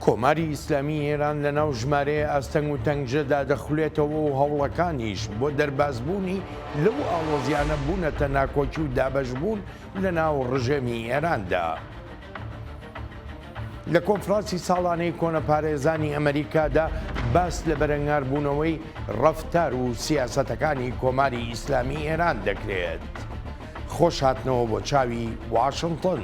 کۆماری ئیسلامیی ئێران لەناو ژمارەیە ئاستەنگ و تەنگژەدا دەخولێتەوە و هەوڵەکانیش بۆ دەربازبوونی لەو ئاڵۆزیانە بوونەتە ناکۆکی و دابەشبوون لەناو ڕژێمی ئێراندا. لە کۆنفرانسی ساڵانەی کۆنەپارێزانی ئەمەریکادا باس لە بەرەنگاربوونەوەی ڕەفتار و سیاسەتەکانی کۆماری ئیسلامی ئێران دەکرێت. خۆش هاتنەوە بۆ چاوی واشنتن.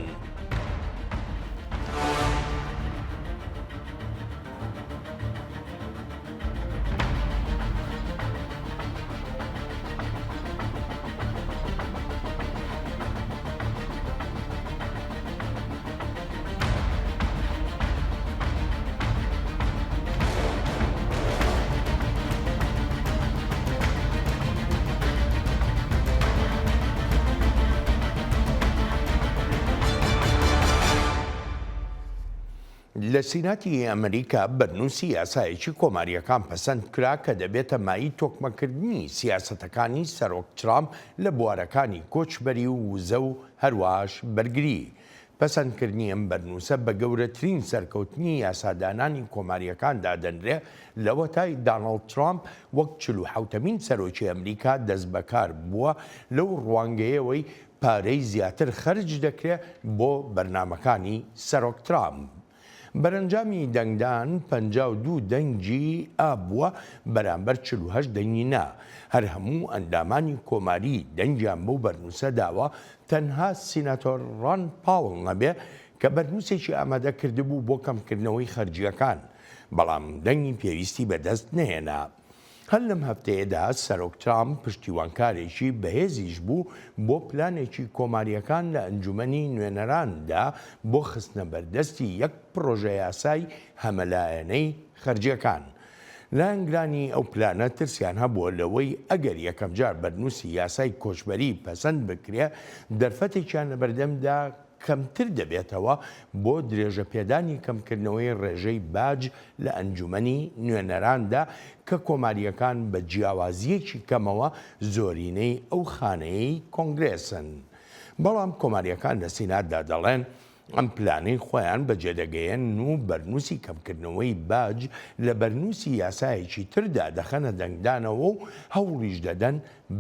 لە سیناتی ئەمریکا بەرنووسی یاسایەکی کۆمارییەکان پەسەند کرا کە دەبێتە مایەی تۆکمەکردنی سیاسەتەکانی سەرۆک ترامپ لە بوارەکانی کۆچبەری و وزە و هەروەهاش بەرگری. پەسەندکردنی ئەم بەرنووسە بە گەورەترین سەرکەوتنی یاسادانانی کۆمارییەکان دادەنرێ لەوەتای دانڵد ترامپ وەک چلوحەوتەمین سەرۆکی ئەمریکا دەستبەکار بووە لەو ڕوانگەیەوەی پارەی زیاتر خەرج دەکرێ بۆ بەرنامەکانی سەرۆک ترامپ. بەرەنجامی دەنگدان 52 دەنگی ئا بووە بەرامبەر 48 دەنگی نا. هەر هەموو ئەندامانی کۆماری دەنگیان بەو بەرنووسە داوە تەنها سیناتۆر ڕان پاوڵ نەبێ کە بەرنووسێکی ئامادە کردبوو بۆ کەمکردنەوەی خەرجییەکان بەڵام دەنگی پێویستی بەدەست نەهێنا. هەر لەم هەفتەیەدا سەرۆک ترامپ پشتیوانکارێکی بەهێزیش بوو بۆ پلانێکی کۆمارییەکان لە ئەنجومەنی نوێنەراندا بۆ خستنەبەردەستی یەک پڕۆژەیاسای هەمەلایەنەی خەرجییەکان. لایەنگرانی ئەو پلانە ترسیان هەبووە لەوەی ئەگەر یەکەمجار بەرنووسی یاسای کۆچبەری پەسەند بکرێ دەرفەتێکیان لەبەردەمدا کەمتر دەبێتەوە بۆ درێژەپێدانی کەمکردنەوەی ڕێژەی باج لە ئەنجومەنی نوێنەراندا کە کۆمارییەکان بە جیاوازییەکی کەمەوە زۆرینەی ئەو خانەیەی کۆنگرێسن. بەڵام کۆمارییەکان لە سیناتدا دەڵێن ئەم پلانەی خۆیان بەجێدەگەیەنن و بەرنووسی کەمکردنەوەی باج لە بەرنووسی یاسایەکی تردا دەخەنە دەنگدانەوە و هەوڵیش دەدەن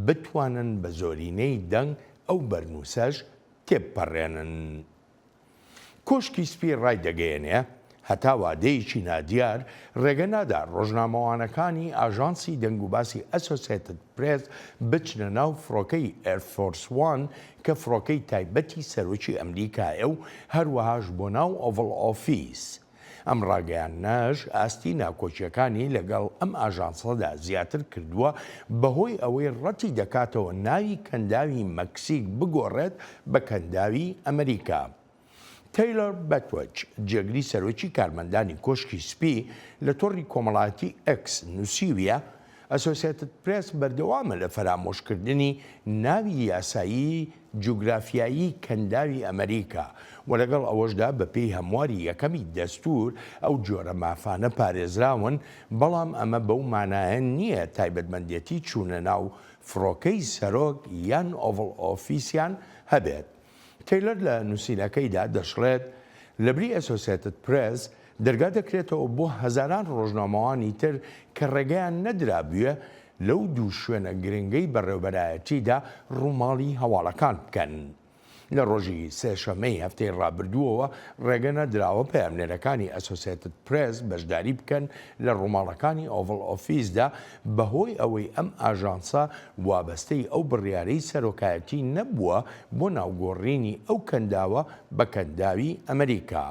بتوانن بە زۆرینەی دەنگ ئەو بەرنووسەش تێبپەڕێنن. کۆشکی سپی ڕایدەگەیەنێ، هەتا وادەیەکی نادیار ڕێگە نادا ڕۆژنامەوانەکانی ئاژانسی دەنگوباسی ئەسۆسێتد پرێس بچنە ناو فڕۆکەی ئێر فۆرس وان کە فڕۆکەی تایبەتی سەرۆکی ئەمریکایە و هەروەهاش بۆ ناو ئۆڤڵ ئۆفیس. ئەم ڕاگەیاندنەش ئاستی ناکۆکییەکانی لەگەڵ ئەم ئاژانسەدا زیاتر کردووە بەهۆی ئەوەی ڕەتی دەکاتەوە ناوی کەنداوی مەکسیک بگۆڕێت بە کەنداوی ئەمریکا. تەیلەر بەتوەچ، جێگری سەرۆکی کارمەندانی کۆشکی سپی لە تۆڕی کۆمەڵایەتی ئێکس نووسیویە، ئەسۆسیەتد پرێس بەردەوامە لە فەرامۆشکردنی ناوی یاسایی جوگرافیایی کەنداوی ئەمریکا و لەگەڵ ئەوەشدا بەپێی هەمواری یەکەمی دەستوور ئەو جۆرە مافانە پارێزراون، بەڵام ئەمە بەو مانایە نییە تایبەتمەندێتی چوونە ناو فڕۆکەی سەرۆک یان ئۆڤڵ ئۆفیسیان هەبێت. تەیلەر لە نووسینەکەیدا دەشڵێت، لەبری ئەسۆسێتد پرێس، دەرگا دەکرێتەوە بۆ هەزاران ڕۆژنامەوانی تر کە ڕێگەیان نەدرابووێ لەو دوو شوێنە گرنگەی بەڕێوبەرایەتیدا ڕووماڵی هەواڵەکان بکەن. لە ڕۆژی سێشەممەی هەفتەی ڕابردووەوە ڕێگە نەدراوە پەیامنێرەکانی ئەسۆسێتد پرێس بەشداری بکەن لە ڕووماڵەکانی ئۆڤڵ ئۆفیسدا بەهۆی ئەوەی ئەم ئاژانسە وابەستەی ئەو بڕیارەی سەرۆکایەتی نەبووە بۆ ناوگۆڕینی ئەو کەنداوە بە کەنداوی ئەمریکا.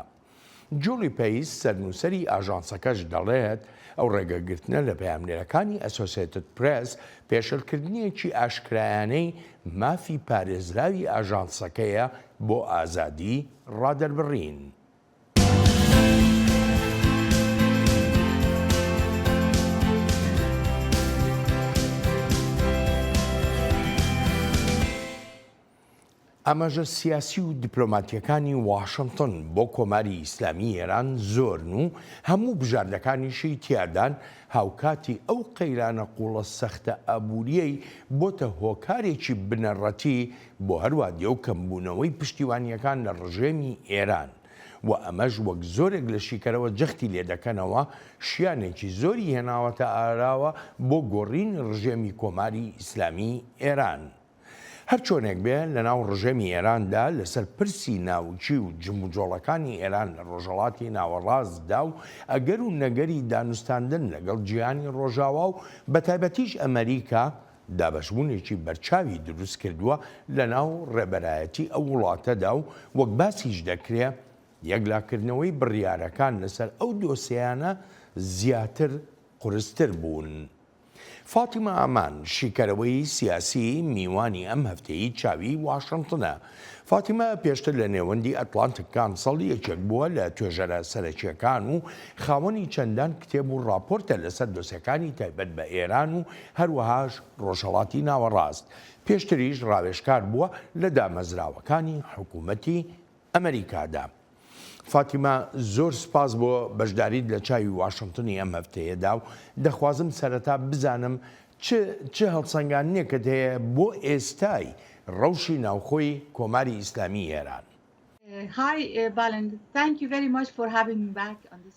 جولی پەیس، سەرنووسەری ئاژانسەکەش دەڵێت، ئەو ڕێگەگرتنە لە پەیامنێرەکانی ئەسۆسێتد پرێس پێشێلکردنێکی ئاشکرایانەی مافی پارێزراوی ئاژانسەکەیە بۆ ئازادی ڕادەربڕین. ئاماژە سیاسی و دیپلۆماتییەکانی واشنتن بۆ کۆماری ئیسلامی ئێران زۆرن و هەموو بژاردەکانیشی تیادان، هاوکاتی ئەو قەیرانە قووڵە سەختە ئابوورییەی بۆتە هۆکارێکی بنەڕەتی بۆ هەروادێ و کەمبوونەوەی پشتیوانییەکان لە ڕژێمی ئێران. و ئەمەش وەک زۆرێک لە شیکەرەوە جەختی لێدەکەنەوە شیانێکی زۆری هێناوەتە ئاراوە بۆ گۆڕینی ڕژێمی کۆماری ئیسلامی ئێران. هەرچۆنێک بێ لەناو ڕژێمی ئێراندا لەسەر پرسی ناوکی و جموجۆڵەکانی ئێران لە ڕۆژهەڵاتی ناوەڕاستدا و ئەگەر و نەگەری دانوستاندن لەگەڵ جیهانی ڕۆژاوا و بەتایبەتیش ئەمەریکا دابەشبوونێکی بەرچاوی دروست کردووە لەناو ڕێبەرایەتی ئەو وڵاتەدا و وەک باسیش دەکرێ یەکلاکردنەوەی بڕیارەکان لەسەر ئەو دۆسێیانە زیاتر قورستر بوون. فاتیمە ئامان، شیکەرەوەی سیاسی، میوانی ئەم هەفتەیی چاوی واشنتنە. فاتیمە پێشتر لە نێوەندی ئەتلانتک کانسڵ یەکێک بووە لە توێژەرە سەرەکییەکان و خاوەنی چەندان کتێب و ڕاپۆرتە لەسەر دۆسێکانی تایبەت بە ئێران و هەروەهاش ڕۆژهەڵاتی ناوەڕاست. پێشتریش ڕاوێژکار بووە لە دامەزراوەکانی حکوومەتی ئەمەریکادا. فاتیمە زۆر سوپاس بۆ بەشداریت لە چاوی واشنتنی ئەم هەفتەیەدا و دەخوازم سەرەتا بزانم چ چ هەڵسەنگاندنێکت هەیە بۆ ئێستای ڕەوشی ناوخۆی کۆماری ئیسلامی ئێران؟ Hi Balend, thank you very much for having me back on this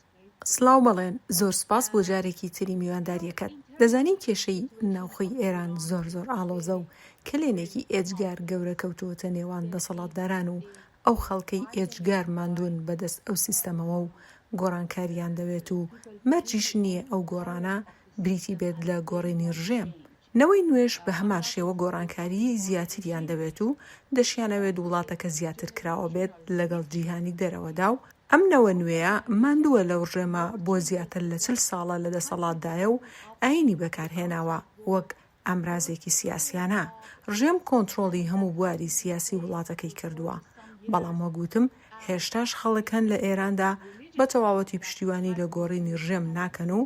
سڵاو بەڵێن، زۆر سوپاس بۆ جارێکی تری میوانداریەکەت. دەزانی کێشەی ناوخۆی ئێران زۆر زۆر ئاڵۆزە و کەلێنێکی ئێجگار گەورە کەوتووەتە نێوان دەسەڵاتداران و ئەو خەڵکەی ئێجگار ماندوون بەدەست ئەو سیستەمەوە و گۆڕانکارییان دەوێت و مەرجیش نییە ئەو گۆڕانە بریتی بێت لە گۆڕینی ڕژێم. نەوەی نوێش بە هەمان شێوە گۆڕانکاریی زیاتریان دەوێت و دەشیانەوێت وڵاتەکە زیاتر کراوە بێت لەگەڵ جیهانی دەرەوەدا و ئەم نەوە نوێیە ماندووە لەو ڕژێمە بۆ زیاتر لە 40 ساڵە لە دەسەڵاتدایە و ئایینی بەکارهێناوە وەک ئامرازێکی سیاسیانە. ڕژێم کۆنترۆڵی هەموو بواری سیاسی وڵاتەکەی کردووە. بەڵام وەک وتم هێشتاش خەڵک هەن لە ئێراندا بە تەواوەتی پشتیوانی لە گۆڕینی ڕژێم ناکەن و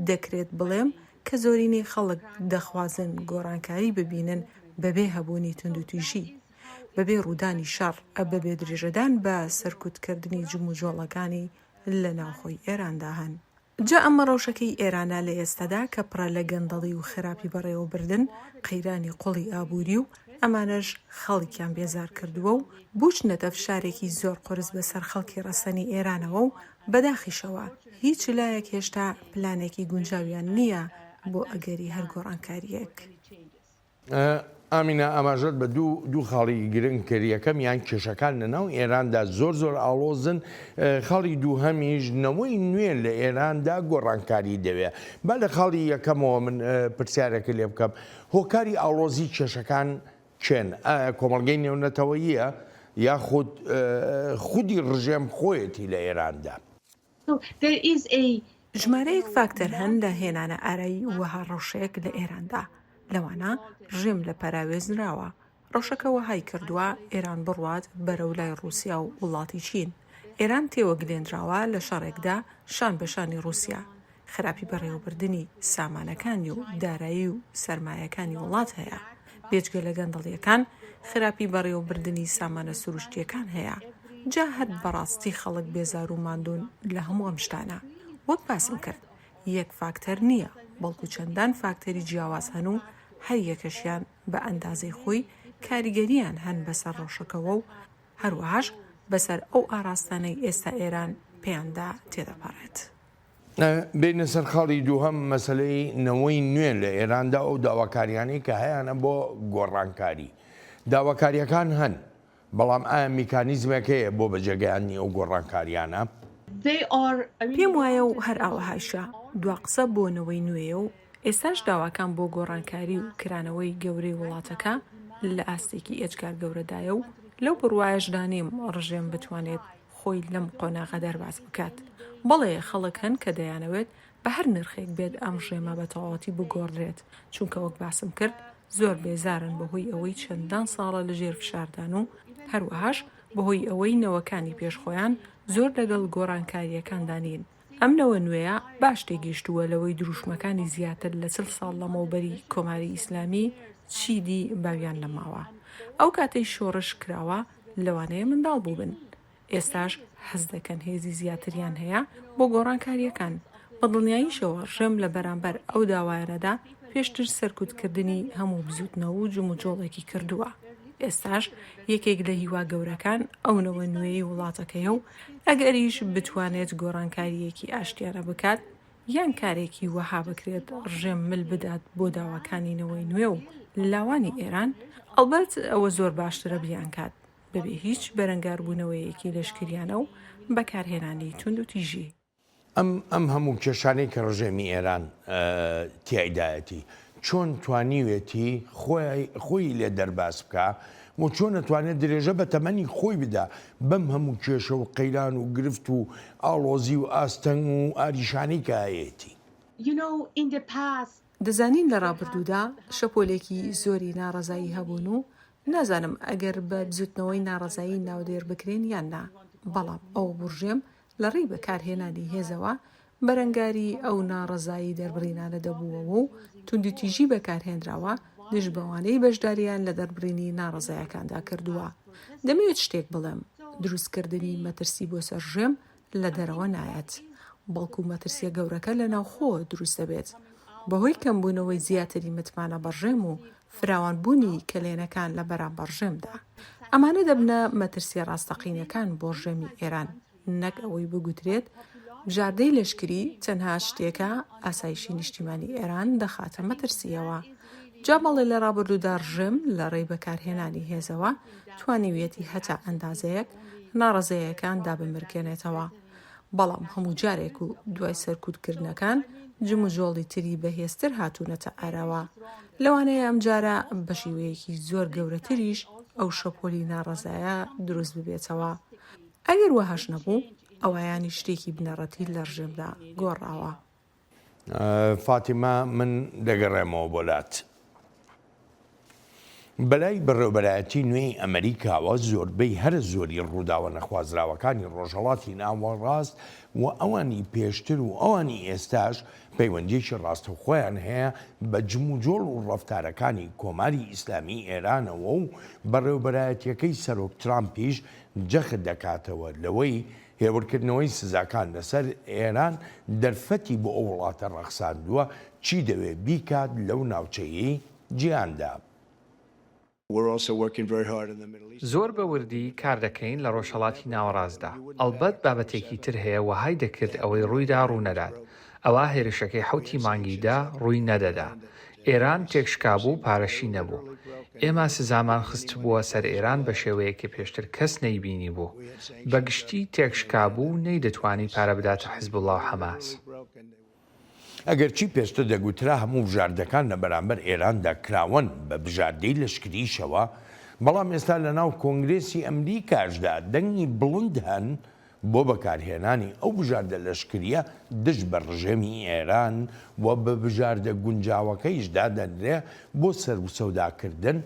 دەکرێت بڵێم کە زۆرینەی خەڵک دەخوازن گۆڕانکاری ببینن بەبێ هەبوونی توندوتیژی، بەبێ ڕوودانی شەڕ، بەبێ درێژەدان بە سەرکوتکردنی جموجۆڵەکانی لە ناوخۆی ئێراندا هەن. جا ئەمە ڕەوشەکەی ئێرانە لە ئێستادا کە پڕە لە گەندەڵی و خراپی بەڕێوەبردن، قەیرانی قوڵی ئابووری و ئەمانەش خەڵکیان بێزار کردووە و بووچنەتە فشارێکی زۆر قورس بەسەر خەڵکی ڕەسەنی ئێرانەوە و بەداخیشەوە هیچ لایەک هێشتا پلانێکی گونجاویان نییە بۆ ئەگەری هەر گۆڕانکارییەک. ئامینە ئاماژەت بە دوو خاڵی گرنگ کرد، یەکەمیان کێشەکان لەناو ئێراندا زۆر زۆر ئاڵۆزن، خاڵی دووهەمیش نەوەی نوێ لە ئێراندا گۆڕانکاری دەوێ. با لە خاڵی یەکەمەوە من پرسیارێکت لێ بکەم، هۆکاری ئاڵۆزی کێشەکان کێن؟ ئایا کۆمەڵگەی نێونەتەوەییە یاخود خودی ڕژێم خۆیەتی لە ئێراندا؟ ژمارەیەک فاکتەر هەن لە هێنانە ئارای وەها ڕەوشێک لە ئێراندا، لەوانە ڕژێم لە پەراوێز نراوە، ڕەوشەکە وەهای کردووە ئێران بڕوات بەرەو لای ڕووسیا و وڵاتی چین، ئێران تێوەگلێنراوە لە شەڕێکدا شان بە شانی ڕووسیا، خراپی بەڕێوەبردنی سامانەکانی و دارایی و سەرمایەکانی وڵات هەیە، بێجگە لە گەندەڵییەکان خراپی بەڕێوەبردنی سامانە سروشتییەکان هەیە، جا هەر بەڕاستی خەڵک بێزار و ماندوون لە هەموو ئەم شتانە. وەک باسم کرد یەک فاکتەر نییە، بەڵکو چەندان فاکتەری جیاواز هەن و هەر یەکەشیان بە ئەندازەی خۆی کاریگەرییان هەن بەسەر ڕەوشەکەوە و هەروەهاش بەسەر ئەو ئاڕاستانەی ئێستا ئێران پێیاندا تێدەپەڕێت. بێینە سەر خاڵی دووهەم، مەسەلەی نەوەی نوێ لە ئێراندا ئەو داواکاریانەی کە هەیانە بۆ گۆڕانکاری. داواکارییەکان هەن، بەڵام ئایا میکانیزمێک هەیە بۆ بەجێگەیاندنی ئەو گۆڕانکارییانە؟ پێم وایە و هەر ئاوەهایشە، دوا قسە بۆ نەوەی نوێیە و ئێستاش داواکان بۆ گۆڕانکاری و کرانەوەی گەورەی وڵاتەکە لە ئاستێکی ئێجگار گەورەدایە و لەو بڕوایەشدا نیم ڕژێم بتوانێت خۆی لەم قۆناغە دەرباز بکات. بەڵێ خەڵک هەن کە دەیانەوێت بە هەر نرخێک بێت ئەم ڕژێمە بە تەواوەتی بگۆڕدرێت، چونکە وەک باسم کرد زۆر بێزارن بەهۆی ئەوەی چەندان ساڵە لە ژێر فشاردان و هەروەهاش بەهۆی ئەوەی نەوەکانی پێش خۆیان زۆر لەگەڵ گۆڕانکارییەکاندا نین. ئەم نەوە نوێیە باش تێگەیشتووە لەوەی دروشمەکانی زیاتر لە 40 ساڵ لەمەوبەری کۆماری ئیسلامی چیدی باویان نەماوە. ئەو کاتەی شۆڕش کراوە لەوانەیە منداڵ بووبن، ئێستاش هەست دەکەن هێزی زیاتریان هەیە بۆ گۆڕانکارییەکان. بە دڵنیاییشەوە ڕژێم لە بەرامبەر ئەو داوایانەدا پێشتر سەرکوتکردنی هەموو بزووتنەوە و جموجۆڵێکی کردووە. ئێستاش یەکێک لە هیوا گەورەکان ئەو نەوە نوێیەی وڵاتەکەیە و ئەگەریش بتوانێت گۆڕانکارییەکی ئاشتیانە بکات یان کارێکی وەها بکرێت ڕژێم مل بدات بۆ داواکانی نەوەی نوێ و لاوانی ئێران، ئەڵبەت ئەوە زۆر باشترە بیانکات بەبێ هیچ بەرەنگاربوونەوەیەکی لەشکریانە و بەکارهێنانی توندوتیژی. ئەم ئەم هەموو کێشانەی کە ڕژێمی ئێران تیایدایەتی چۆن توانیوێتی خۆی خۆی لێ دەرباز بکا و چۆن ئەتوانێت درێژە بە تەمەنی خۆی بدا بەم هەموو کێشە و قەیران و گرفت و ئاڵۆزی و ئاستەنگ و ئاریشانەی کە هەیەتی؟ You know, in the past, دەزانین لە ڕابردوودا شەپۆلێکی زۆری ناڕەزایی هەبوون و نازانم ئەگەر بە بزوتنەوەی ناڕەزایی ناودێر بکرێن یان نا، بەڵام ئەوە بوو ڕژێم لە ڕێی بەکارهێنانی هێزەوە بەرەنگاری ئەو ناڕەزایی دەربڕینانە دەبووەوە و توندوتیژی بەکارهێنراوە دژ بەوانەی بەشدارییان لە دەربڕینی ناڕەزایەکاندا کردووە. دەمەوێت شتێک بڵێم، دروستکردنی مەترسی بۆ سەر ڕژێم لە دەرەوە نایەت، بەڵکو مەترسییە گەورەکە لە ناوخۆوە دروست دەبێت بەهۆی کەمبوونەوەی زیاتری متمانە بە ڕژێم و فراوانبوونی کەلێنەکان لە بەرامبەر ڕژێمدا. ئەمانە دەبنە مەترسییە ڕاستەقینەکان بۆ ڕژێمی ئێران، نەک ئەوەی بگوترێت بژاردەی لەشکری تەنها شتێکە ئاسایشی نیشتیمانی ئێران دەخاتە مەترسییەوە. جا بەڵێ لە ڕابردوودا ڕژێم لە ڕێی بەکارهێنانی هێزەوە توانیویەتی هەتا ئەندازەیەک ناڕەزایەکان دابمرکێنێتەوە، بەڵام هەموو جارێک و دوای سەرکوتکردنەکان جموجۆڵی تری بەهێزتر هاتوونەتە ئاراوە، لەوانەیە ئەمجارە بە شێوەیەکی زۆر گەورەتریش ئەو شەپۆلی ناڕەزایە دروست ببێتەوە. ئەگەر وەهاش نەبوو، ئەوا یانی شتێکی بنەڕەتی لە ڕژێمدا گۆڕاوە. فاتیمە من دەگەڕێمەوە بۆ لات. بەلای بەڕێوەبەرایەتی نوێی ئەمەریکاوە زۆربەی هەرە زۆری ڕووداوە نەخوازراوەکانی ڕۆژهەڵاتی ناوەڕاست و ئەوانی پێشتر و ئەوانی ئێستاش پەیوەندییەکی ڕاستەوخۆیان هەیە بە جموجۆڵ و ڕەفتارەکانی کۆماری ئیسلامی ئێرانەوە و بەڕێوەبەرایەتییەکەی سەرۆک ترامپیش جەخت دەکاتەوە لەوەی هێورکردنەوەی سزاکان لەسەر ئێران دەرفەتی بۆ ئەو وڵاتە ڕەخساندووە چی دەوێ بیکات لەو ناوچەیەی جیهاندا. زۆر بە وردی کار دەکەین لە ڕۆژهەڵاتی ناوەڕاستدا. ئەڵبەت بابەتێکی تر هەیە وەهای دەکرد ئەوەی ڕوویدا ڕوونەدات. ئەوا هێرشەکەی حەوتی مانگی دە ڕووی نەدەدا. ئێران تێکشکابوو و پارەشی نەبوو. ئێمە سزامان خستبووە سەر ئێران بە شێوەیەک کە پێشتر کەس نەیبینیبوو. بە گشتی تێکشکابوو و نەیدەتوانی پارە بداتە حزبوڵا و حەماس. ئەگەرچی پێشتر دەگوترا هەموو بژاردەکان لە بەرامبەر ئێراندا کراوەن بە بژاردەی لەشکریشەوە، بەڵام ئێستا لەناو کۆنگرێسی ئەمریکاشدا دەنگی بڵند هەن بۆ بەکارهێنانی ئەو بژاردە لەشکرییە دژ بە ڕژێمی ئێران و بە بژاردە گونجاوەکەیش دادەنرێ بۆ سەروسەوداکردن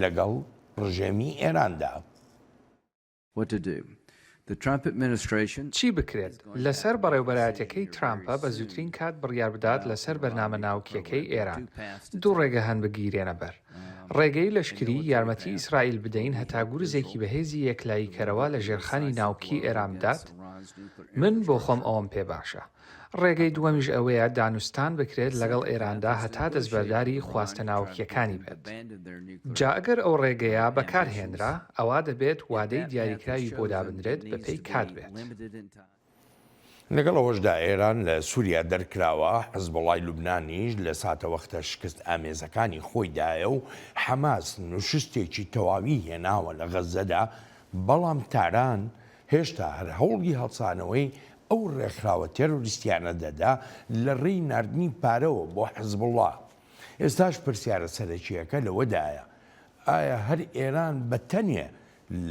لەگەڵ ڕژێمی ئێراندا. چی بکرێت؟ لەسەر بەڕێوبەرایەتیەکەی ترامپە بە زووترین کات بڕیار بدات لەسەر بەرنامە ناوکیەکەی ئێران. دوو ڕێگە هەن بگیرێنە بەر. ڕێگەی لەشکری، یارمەتی ئیسرائیل بدەین هەتا گورزێکی بەهێزی یەکلاییکەرەوە لە ژێرخانی ناوکی ئێران بدات؟ من بۆ خۆم ئەوەم پێ باشە. ڕێگەی دووەمیش ئەوەیە دانوستان بکرێت لەگەڵ ئێراندا هەتا دەستبەرداری خواستە ناوکییەکانی بێت. جا ئەگەر ئەو ڕێگەیە بەکار هێنرا، ئەوا دەبێت وادەی دیاریکراوی بۆ دابنرێت بەپێی کات بێت. لەگەڵ ئەوەشدا ئێران لە سوریا دەرکراوە، حزبوڵای لوبنانیش لە ساتەوەختە شکست ئامێزەکانی خۆیدایە و حەماس نوشستێکی تەواوی هێناوە لە غەززەدا، بەڵام تاران هێشتا هەر هەوڵی هەڵسانەوەی ئەو ڕێکخراوە تێرۆریستیانە دەدا لە ڕێی ناردنی پارەوە بۆ حزبوڵا. ئێستاش پرسیارە سەرەکییەکە لەوەدایە ئایا هەر ئێران بە تەنێ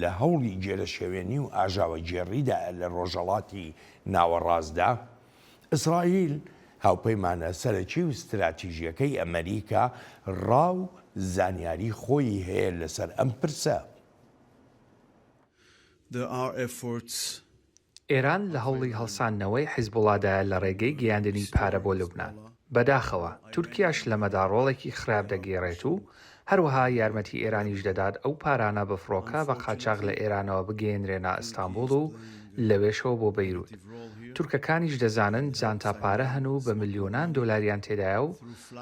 لە هەوڵی گێرەشێوێنی و ئاژاوەگێڕیدایە لە ڕۆژهەڵاتی ناوەڕاستدا؟ ئیسرائیل، هاوپەیمانە سەرەکی و ستراتیژییەکەی ئەمەریکا، ڕا و زانیاری خۆیی هەیە لەسەر ئەم پرسە. ئێران لە هەوڵی هەڵساندنەوەی حیزبوڵادایە لە ڕێگەی گەیاندنی پارە بۆ لوبنان. بەداخەوە تورکیاش لەمەدا ڕۆڵێکی خراپ دەگێڕێت و هەروەها یارمەتی ئێرانیش دەدات ئەو پارانە بە فڕۆکە بە قاچاغ لە ئێرانەوە بگەیەنرێنە ئەستانبوڵ و لەوێشەوە بۆ بەیروت. تورکەکانیش دەزانن جانتا پارە هەن و بە ملیۆنان دۆلاریان تێدایە و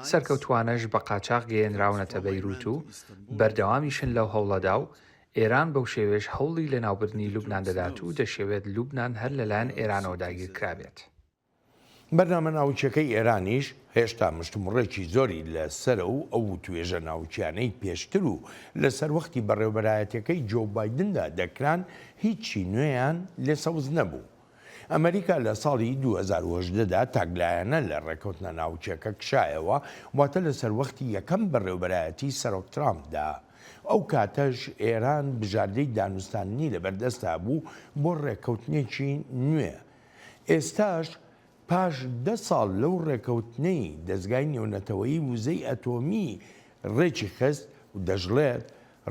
سەرکەوتووانەش بە قاچاخ گەیەنراونەتە بەیروت و بەردەوامیشن لەو هەوڵەدا و ئێران بەو شێوەیەش هەوڵی لەناوبردنی لوبنان دەدات و دەشیەوێت لوبنان هەر لەلایەن ئێرانەوە داگیرکرابێت. بەرنامە ناوکیەکەی ئێرانیش هێشتا مشتومڕێکی زۆری لە سەرە و ئەو وتوێژە ناوکیانەی پێشتر و لە سەروەختی بەڕێوبەرایەتیەکەی جۆو بایدندا دەکران هیچی نوێیان لێ سەوز نەبوو. ئەمەریکا لە ساڵی 2018 دا تاکلایەنە لە ڕێکەوتنە ناوکیەکە کشایەوە، واتە لە سەروەختی یەکەم بەڕێوبەرایەتی سەرۆک ترامپدا. ئەو کاتەش ئێران بژاردەی دانوستاندنی لەبەردەستا بوو بۆ ڕێکەوتنێکی نوێ. ئێستاش پاش دە ساڵ لەو ڕێکەوتنەی دەزگای نێونەتەوەیی وزەی ئەتۆمی ڕێکی خست و دەشڵێت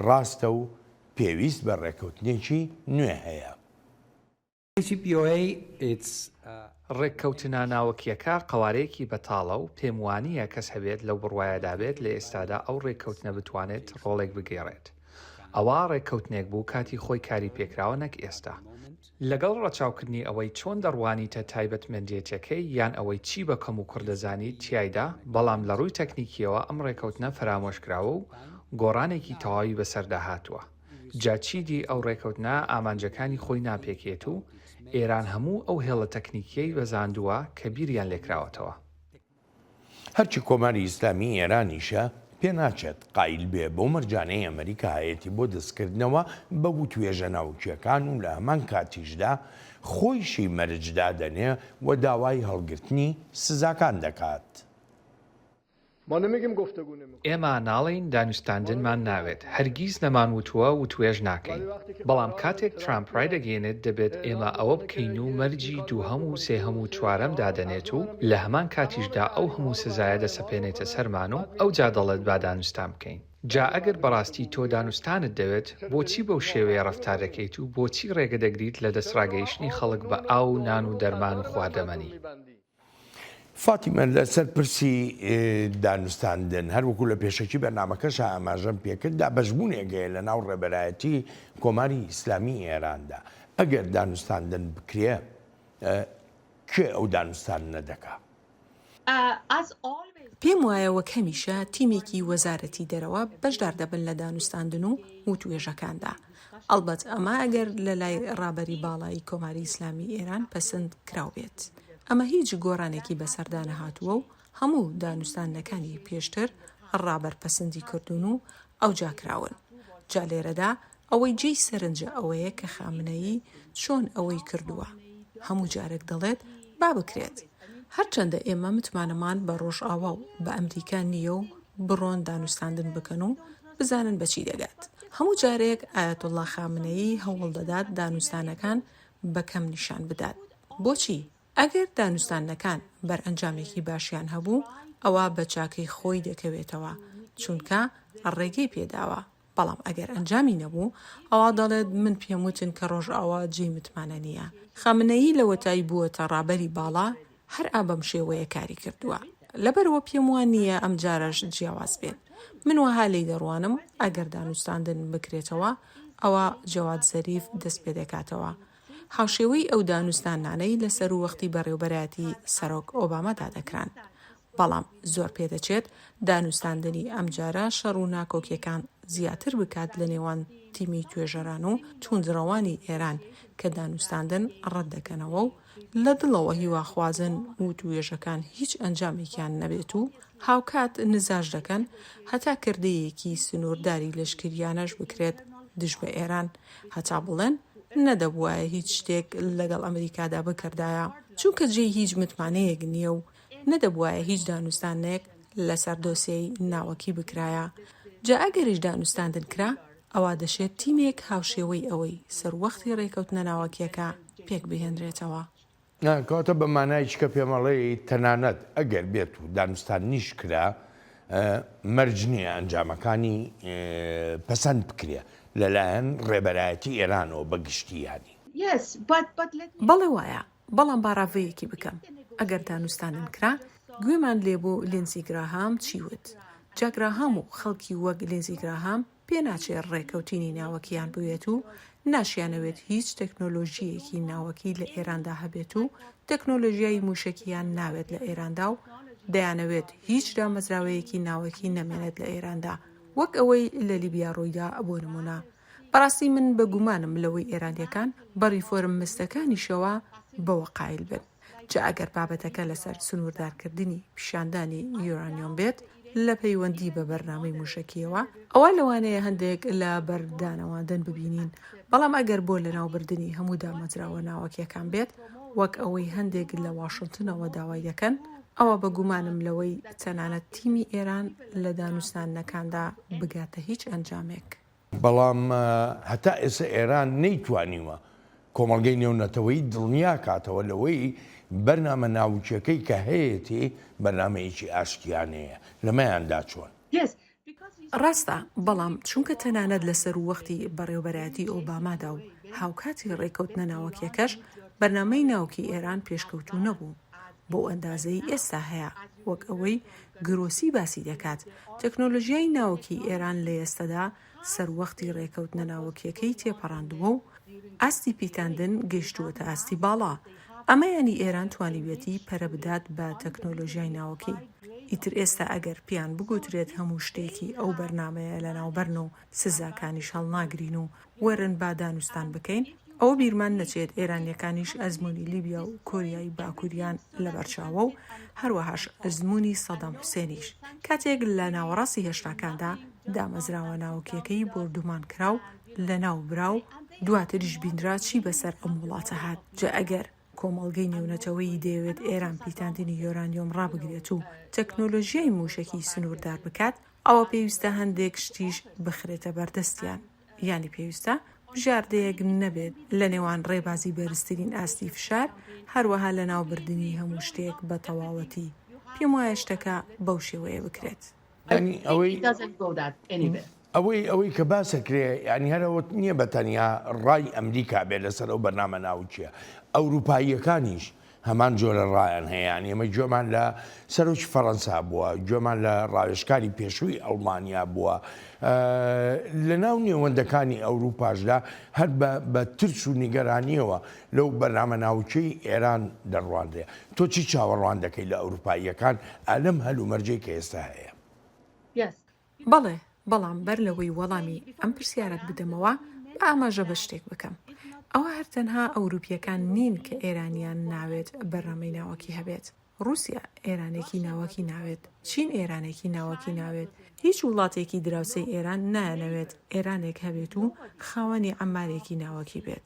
ڕاستە و پێویست بە ڕێکەوتنێکی نوێ هەیە. ڕێککەوتنە ناوەکییەکە قەوارەیەکی بەتاڵە و پێم وانییە کەس هەبێت لەو بڕوایەدا بێت لە ئێستادا ئەو ڕێککەوتنە بتوانێت ڕۆڵێک بگێڕێت. ئەوە ڕێککەوتنێک بوو کاتی خۆی کاری پێکراوە نەک ئێستا. لەگەڵ ڕەچاوکردنی ئەوەی چۆن دەڕوانیتە تایبەتمەندێتیەکەی یان ئەوەی چی بە کەموکوڕ دەزانیت تیایدا، بەڵام لە ڕووی تەکنیکییەوە ئەم ڕێکەوتنە فەرامۆشکراوە و گۆڕانێکی تەواوی بەسەردا هاتووە. جا چیدی ئەو ڕێکەوتنە ئامانجەکانی خۆی ناپێکێت و ئێران هەموو ئەو هێڵە تەکنیکییەی بەزاندووە کە بیریان لێکراوەتەوە. هەرچی کۆماری ئیسلامیی ئێرانیشە، پێناچێت قایل بێ بەو مەرجانەی ئەمریکا هەیەتی بۆ دەستکردنەوە بە وتوێژە ناوکییەکان و لە هەمان کاتیشدا خۆیشی مەرج دادەنێ و داوای هەڵگرتنی سزاکان دەکات. ئێمە ناڵێین دانوستاندنمان ناوێت، هەرگیز نەمانوتووە وتوێژ ناکەین، بەڵام کاتێک ترامپ ڕایدەگەیەنێت دەبێت ئێمە ئەوە بکەین و مەرجی دووهەم و سێهەم و چوارەم دادەنێت و لە هەمان کاتیشدا ئەو هەموو سزایە دەسەپێنێتە سەرمان و ئەوجا دەڵێت با دانوستان بکەین. جا ئەگەر بەڕاستی تۆ دانوستانت دەوێت، بۆچی بەو شێوەیە ڕەفتار دەکەیت و بۆچی ڕێگە دەگریت لە دەستڕاگەیشتنی خەڵک بە ئاو و نان و دەرمان و خواردەمەنی؟ فاتیمە لەسەر پرسی دانوستاندن هەروەکو لە پێشەکی بەرنامەکەشا ئاماژەم پێکرد دابەشبوونێک هەیە لە ناو ڕێبەرایەتی کۆماری ئیسلامی ئێراندا ئەگەر دانوستاندن بکرێ کێ ئەو دانوستاندنە دەکا؟ پێم وایە وەک هەمیشە تیمێکی وەزارەتی دەرەوە بەشدار دەبن لە دانوستاندن و وتوێژەکاندا. ئەڵبەت ئەمە ئەگەر لە لای ڕابەری باڵای کۆماری ئیسلامی ئێران پەسند کراو بێت. ئەمە هیچ گۆڕانێکی بەسەردا نەهاتووە و هەموو دانوستاندنەکانی پێشتر ڕابەر پەسندی کردوون و ئەوجا کراون. جا لێرەدا ئەوەی جێی سەرنجە ئەوەیە کە خامنەیی چۆن ئەوەی کردووە. هەموو جارێک دەڵێت با بکرێت. هەرچەندە ئێمە متمانەمان بە ڕۆژئاوا و بە ئەمریکا نییە و بڕۆن دانوستاندن بکەن و بزانن بە چی دەگات. هەموو جارێک ئایەتوڵڵا خامنەیی هەوڵ دەدات دانوستانەکان بە کەم نیشان بدات. بۆچی؟ ئەگەر دانوستاندنەکان بەرئەنجامێکی باشیان هەبوو، ئەوا بە چاکەی خۆی دەکەوێتەوە، چونکە ڕێگەی پێداوە. بەڵام ئەگەر ئەنجامی نەبوو، ئەوا دەڵێت من پێم وتن کە ڕۆژئاوا جێی متمانە نییە. خامنەیی لەوەتای بووەتە ڕابەری باڵا، هەر ئا بەم شێوەیە کاری کردووە. لەبەرئەوە پێم وا نییە ئەمجارەش جیاواز بێت. من وەها لێی دەڕوانم ئەگەر دانوستاندن بکرێتەوە، ئەوا جەواد زەریف دەست پێدەکاتەوە. هاوشێوەی ئەو دانوستاندنانەی لە سەرووەختی بەڕێوبەرایەتی سەرۆک ئۆبامادا دەکران. بەڵام زۆر پێدەچێت دانوستاندنی ئەمجارە شەڕ و ناکۆکیەکان زیاتر بکات لە نێوان تیمی توێژەران و توندڕەوانی ئێران کە دانوستاندن ڕەتدەکەنەوە و لە دڵەوە هیواخوازن وتوێژەکان هیچ ئەنجامێکیان نەبێت و هاوکات نزاش دەکەن هەتا کردەیەکی سنوورداری لەشکریانەش بکرێت دژ بە ئێران هەتا بڵێن نەدەبوایە هیچ شتێک لەگەڵ ئەمریکادا بکردایە چونکە جێی هیچ متمانەیەک نییە و نەدەبوایە هیچ دانوستانێک لەسەر دۆسێی ناوەکی بکرایە، جا ئەگەریش دانوستاندن کرا، ئەوا دەشێت تیمێک هاوشێوەی ئەوەی سەروەختی رێکەوتنە ناوەکیەکە پێکبهێنرێتەوە. کەواتە بە مانایەکی کە پێمەڵێی تەنانەت ئەگەر بێت و دانوستاندنیش کرا مەرج نییە ئەنجامەکانی پەسەند بکرێ لەلایەن ڕێبەرایەتی ئێرانەوە بە گشتی یانی. بەڵێ وایە، بەڵام با ڕاڤەیەکی بکەم، ئەگەر دانوستاندن کرا، گوێمان لێبوو لینزی گراهام چی وت، جا گراهام و خەڵکی وەک لینزی گراهام. پێناچێ ڕێکەوتینی ناوەکییان بوێت و ناشیانەوێت هیچ تەکنۆلۆژییەکی ناوەکی لە ئێراندا هەبێت و تەکنۆلۆژیای مووشەکییان ناوێت لە ئێراندا و دەیانەوێت هیچ دامەزراوەیەکی ناوەکی نەمێنێت لە ئێراندا وەک ئەوەی لە لیبیا ڕوویدا بۆ نموونە. بەڕاستی من بە گومانم لەوەی ئێرانییەکان بە ڕیفۆرمستەکانیشەوە بەوە قایل بن. جا ئەگەر بابەتەکە لەسەر سنووردارکردنی پیشاندانی یۆرانیۆم بێت لە پەیوەندی بە بەرنامەی مووشەکییەوە، ئەوا لەوانەیە هەندێک لە بەردانەواندن ببینین، بەڵام ئەگەر بۆ لەناوبردنی هەموو دامەزراوە ناوەکییەکان بێت، وەک ئەوەی هەندێک لە واشنتنەوە داوای دەکەن، ئەوا بە گومانم لەوەی تەنانەت تیمی ئێران لە دانوستاندنەکاندا بگاتە هیچ ئەنجامێک. بەڵام هەتا ئێستا ئێران نەیتوانیوە کۆمەڵگەی نێونەتەوەیی دڵنیا کاتەوە لەوەی بەرنامە ناوکیەکەی کە هەیەتی بەرنامەیەکی ئاشتیانەیە، لەمەیاندا چۆن؟ ڕاستە، بەڵام چونکە تەنانەت لە سەروەختی بەڕێوەبەرایەتی ئۆبامادا و هاوکاتی ڕێکەوتنە ناوەکیەکەش بەرنامەی ناوکی ئێران پێشکەوتوو نەبوو بەو ئەندازەی ئێستا هەیە، وەک ئەوەی گرۆسی باسی دەکات، تەکنۆلۆژیای ناوکی ئێران لە ئێستەدا سەروەختی ڕێکەوتنە ناوکیەکەی تێپەڕاندووە و ئاستی پیتاندن گەیشتووەتە ئاستی باڵا. ئەمە یانی ئێران توانیویەتی پەرە بدات بە تەکنۆلۆژیای ناوکی. ئیتر ئێستا ئەگەر پێیان بگوترێت هەموو شتێکی ئەو بەرنامەیە لەناوبەرن و سزاکانیش هەڵناگرین و وەرن با دانوستان بکەین، ئەوە بیرمان نەچێت ئێرانییەکانیش ئەزموونی لیبیا و کۆریای باکووریان لەبەرچاوە و هەروەهاش ئەزموونی سەدام حوسێنیش کاتێک لە ناوەڕاستی هەشتاکاندا دامەزراوە ناوکییەکەی بۆردومان کرا و لەناو برا و دواتریش بینرا چی بەسەر ئەم وڵاتە هات جا ئەگەر کۆمەڵگەی نێونەتەوەیی دەیەوێت ئێران پیتاندنی یۆرانیۆم ڕابگرێت و تەکنۆلۆژیای مووشەکی سنووردار بکات ئەوە پێویستە هەندێک شتیش بخرێتە بەردەستیان، یانی پێویستە بژاردەیەک نەبێت لە نێوان ڕێبازی بەرزترین ئاستی فشار، هەروەها لەناوبردنی هەموو شتێک بە تەواوەتی. پێم وایە شتەکە بەو شێوەیە بکرێت. یانی ئەوەی ئەوەی ئەوەی کە باس ئەکرێ یانی هەر ئەوە نییە بە تەنیا ڕای ئەمریکا بێ لەسەر ئەو بەرنامە ناوکییە، ئەوروپاییەکانیش هەمان جۆرە ڕایان هەیە، یانی ئێمە گوێمان لە سەرۆکی فەڕەنسا بووە، گوێمان لە ڕاوێژکاری پێشووی ئەڵمانیا بووە، لە ناو نێوەندەکانی ئەوروپاشدا هەر بە ترس و نیگەرانییەوە لەو بەرنامە ناوکیەی ئێران دەڕوانرێ. تۆ چی چاوەڕوان دەکەی لە ئەوروپاییەکان ئا لەم هەلومەرجەی کە ئێستا هەیە؟ بەڵێ، بەڵام بەر لەوەی وەڵامی ئەم پرسیارەت بدەمەوە، با ئاماژە بە شتێک بکەم. ئەوە هەر تەنها ئەوروپییەکان نین کە ئێرانیان ناوێت بەرنامەی ناوەکی هەبێت. ڕووسیا ئێرانێکی ناوەکی ناوێت، چین ئێرانێکی ناوەکی ناوێت، هیچ وڵاتێکی دراوسێی ئێران نایانەوێت ئێرانێک هەبێت و خاوەنی عەمارێکی ناوەکی بێت.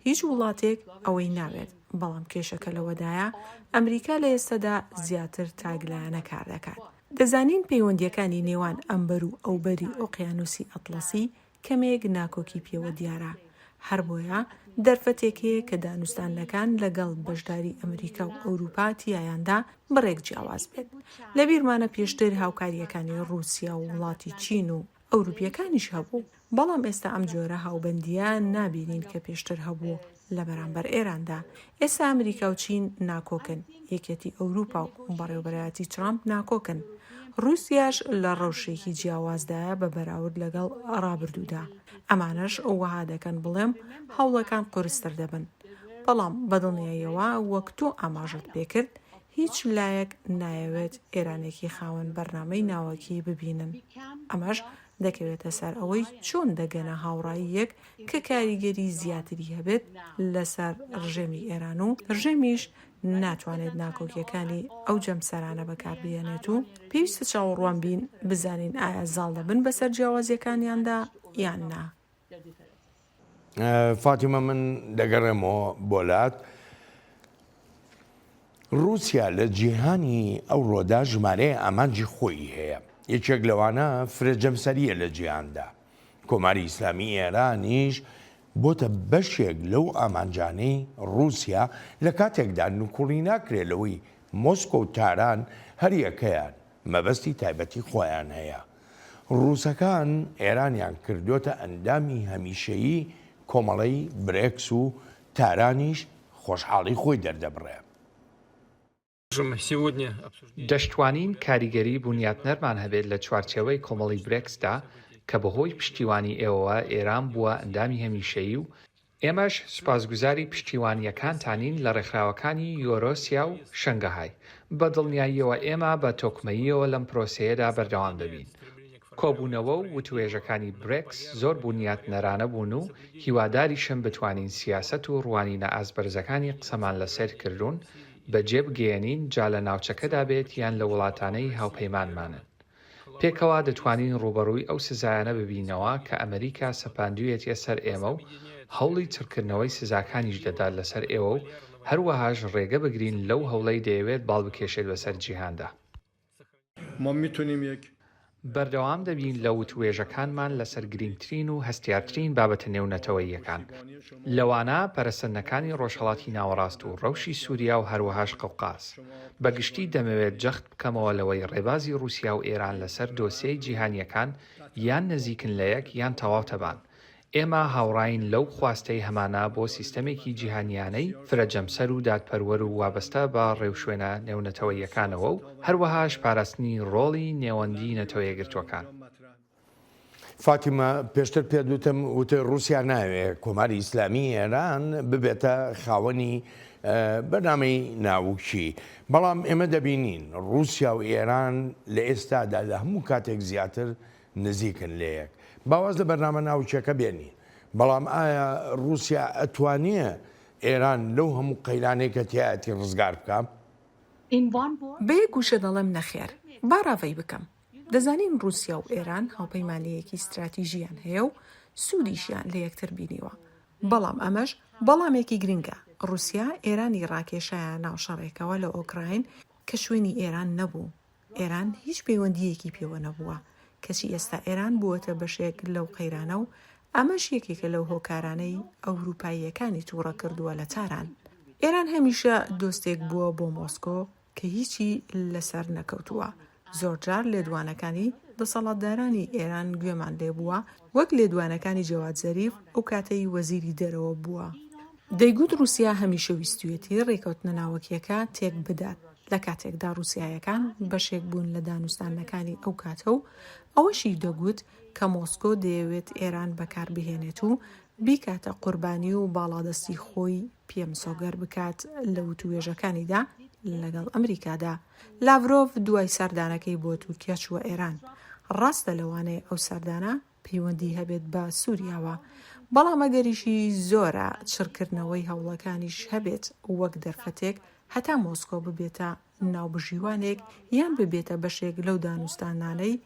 هیچ وڵاتێک ئەوەی ناوێت، بەڵام کێشەکە لەوەدایە ئەمریکا لە ئێستەدا زیاتر تاکلایەنە کار دەکات. دەزانین پەیوەندییەکانی نێوان ئەمبەر و ئەوبەری ئۆقیانوسی ئەتڵەسی کەمێک ناکۆکی پێوە دیارە، هەربۆیە دەرفەتێک هەیە کە دانوستاندنەکان لەگەڵ بەشداری ئەمریکا و ئەوروپا تیایاندا بڕێک جیاواز بێت. لەبیرمانە پێشتر هاوکارییەکانی ڕووسیا و وڵاتی چین و ئەوروپییەکانیش هەبوو، بەڵام ئێستا ئەم جۆرە هاوبەندییە نابینین کە پێشتر هەبوو لە بەرامبەر ئێراندا. ئێستا ئەمریکا و چین ناکۆکن، یەکێتی ئەوروپا و بەڕێوەبەرایەتی ترامپ ناکۆکن، ڕووسیاش لە ڕەوشێکی جیاوازدایە بە بەراورد لەگەڵ ڕابردوودا. ئەمانەش وەها دەکەن بڵێم هەوڵەکان قورستر دەبن. بەڵام بەدڵنیاییەوە وەک تۆ ئاماژەت پێکرد، هیچ لایەک نایەوێت ئێرانێکی خاوەن بەرنامەی ناوەکی ببینن، ئەمەش دەکەوێتە سەر ئەوەی چۆن دەگەنە هاوڕاییەک کە کاریگەری زیاتری هەبێت لەسەر ڕژێمی ئێران و ڕژێمیش ناتوانێت ناکۆکیەکانی ئەو جەمسەرانە بەکاربهێنێت و پێویستە چاوەڕوان بین بزانین ئایا زاڵ دەبن بەسەر جیاوازیەکانیاندا یان نا. فاتیمە من دەگەڕێمەوە بۆ لات. ڕووسیا لە جیهانی ئەوڕۆدا ژمارەیە ئامانجی خۆی هەیە، یەکێک لەوانە فرە جەمسەرییە لە جیهاندا. کۆماری ئیسلامی ئێرانیش بۆتە بەشێک لەو ئامانجانەی ڕووسیا لە کاتێکدا نکوڵی ناکرێت لەوەی مۆسکۆ و تاران هەریەکەیان مەبەستی تایبەتی خۆیان هەیە. ڕووسەکان ئێرانیان کردۆتە ئەندامی هەمیشەیی کۆمەڵەی برێکس و تارانیش خۆشحاڵی خۆی دەردەبڕێ. دەشتوانین کاریگەری بونیاتنەرمان هەبێت لە چوارچێوەی کۆمەڵی برێکسدا. کە بەهۆی پشتیوانی ئێوەوە ئێران بووە ئەندامی هەمیشەیی و ئێمەش سوپاسگوزاری پشتیوانییەکانتانین لە ڕێکخراوەکانی یۆرۆسیا و شەنگەهای. بە دڵنیاییەوە ئێمە بە تۆکمەییەوە لەم پرۆسەیەدا بەردەوام دەبین. کۆبوونەوە و وتوێژەکانی برێکس زۆر بونیاتنەرانە بوون و هیواداریشم بتوانین سیاسەت و ڕوانینە ئاستبەرزەکانی قسەمان لەسەر کردوون بەجێ بگەیەنین جا لە ناوچەکەدا بێت یان لە وڵاتانەی هاوپەیمانمانن. پێکەوە دەتوانین ڕووبەڕووی ئەو سزایانە ببینەوە کە ئەمریکا سەپاندوویەتیە سەر ئێمە و هەوڵی چڕکردنەوەی سزاکانیش دەدات لەسەر ئێوە و هەروەهاش ڕێگە بگرین لەو هەوڵەی دەیەوێت باڵ بکێشێت بەسەر جیهاندا. بەردەوام دەبین لە وتووێژەکانمان لەسەر گرینگترین و هەستیارترین بابەتە نێونەتەوەییەکان، لەوانە پەرەسەندنەکانی ڕۆژهەڵاتی ناوەڕاست و ڕەوشی سووریا و هەروەهاش قەوقاز. بە گشتی دەمەوێت جەخت بکەمەوە لەوەی ڕێبازی ڕووسیا و ئێران لەسەر دۆسێی جیهانییەکان یان نزیکن لە یەک یان تەواو تەبان. ئێمە هاوڕاین لەو خواستەی هەمانە بۆ سیستەمێکی جیهانییانەی فرە جەمسەر و دادپەروەر و وابەستە بە ڕێوشوێنە نێونەتەوەییەکانەوە و هەروەهاش پاراستنی ڕۆڵی نێوەندی نەتەوە یەکگرتووەکان. فاتیمە، پێشتر پێت وتم، وتت ڕووسیا نایەوێ کۆماری ئیسلامیی ئێران ببێتە خاوەنی بەرنامەی ناوکی، بەڵام ئێمە دەبینین ڕووسیا و ئێران لە ئێستادا لە هەموو کاتێک زیاتر نزیکن لەیەک. با واز لە بەرنامە ناوکیەکە بێنین، بەڵام ئایا ڕووسیا ئەتوانێ ئێران لەو هەموو قەیرانەی کە تیایەتی ڕزگار بکا؟ بە یەک وشە دەڵێم نەخێر. با ڕاڤەی بکەم. دەزانین ڕووسیا و ئێران هاوپەیمانییەکی ستراتیژییان هەیە و سوودیشیان لە یەکتر بینیوە. بەڵام ئەمەش بەڵامێکی گرنگە، ڕووسیا ئێرانی ڕاکێشایە ناو شەڕێکەوە لە ئۆکراین کە شوێنی ئێران نەبوو. ئێران هیچ پەیوەندییەکی پێوە نەبووە، کەچی ئێستا ئێران بووەتە بەشێک لەو قەیرانە و ئەمەش یەکێکە لەو هۆکارانەی ئەوروپاییەکانی تووڕە کردووە لە تاران. ئێران هەمیشە دۆستێک بووە بۆ مۆسکۆ کە هیچی لەسەر نەکەوتووە، زۆرجار لێدوانەکانی دەسەڵاتدارانی ئێران گوێمان لێبووە، وەک لێدوانەکانی جەواد زەریف ئەو کاتەی وەزیری دەرەوە بووە، دەیگوت ڕووسیا هەمیشە ویستویەتی ڕێکەوتنە ناوەکییەکە تێکبدات، لە کاتێکدا ڕووسیایەکان بەشێک بوون لە دانوستاندنەکانی ئەو کاتە و ئەوەشی دەگوت کە مۆسکۆ دەیەوێت ئێران بەکاربهێنێت و بیکاتە قوربانی و باڵادەستی خۆی پێ مسۆگەر بکات لە وتووێژەکانیدا لەگەڵ ئەمریکادا. لاڤرۆڤ دوای سەردانەکەی بۆ تورکیا چووە ئێران. ڕاستە لەوانەیە ئەو سەردانە پەیوەندی هەبێت بە سوریاوە، بەڵام ئەگەریشی زۆرە چڕکردنەوەی هەوڵەکانیش هەبێت وەک دەرفەتێک هەتا مۆسکۆ ببێتە ناوبژیوانێک یان ببێتە بەشێک لەو دانوستاندنانەی